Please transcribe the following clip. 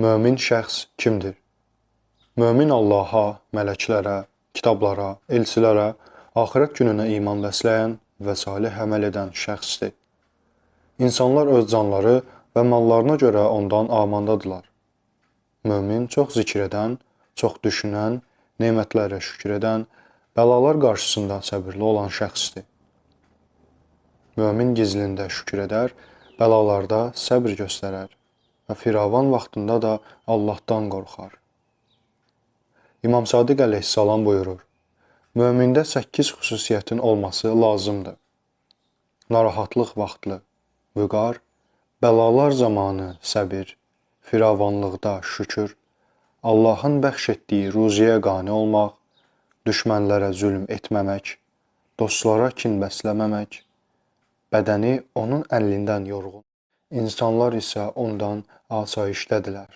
Mömin şəxs kimdir? Mömin Allaha, mələklərə, kitablara, elçilərə, axirət gününə iman bəsləyən və salih əməl edən şəxsdir. İnsanlar öz canları və mallarına görə ondan amandadırlar. Mömin çox zikr edən, çox düşünən, nemətlərə şükür edən, bəlalar qarşısında səbirli olan şəxsdir. Mömin gizlində şükür edər, bəlalarda səbr göstərər və firavan vaxtında da Allahdan qorxar. İmam Sadiq əleyhissalam buyurur: Mömində 8 xüsusiyyətin olması lazımdır. Narahatlıq vaxtlı vüqar, bəlalar zamanı səbir, firavanlıqda şükür, Allahın bəxş etdiyi ruziyə qane olmaq, düşmənlərə zülm etməmək, dostlara kin bəsləməmək, bədəni onun əlindən yorğun, insanlar isə ondan asayişdədirlər.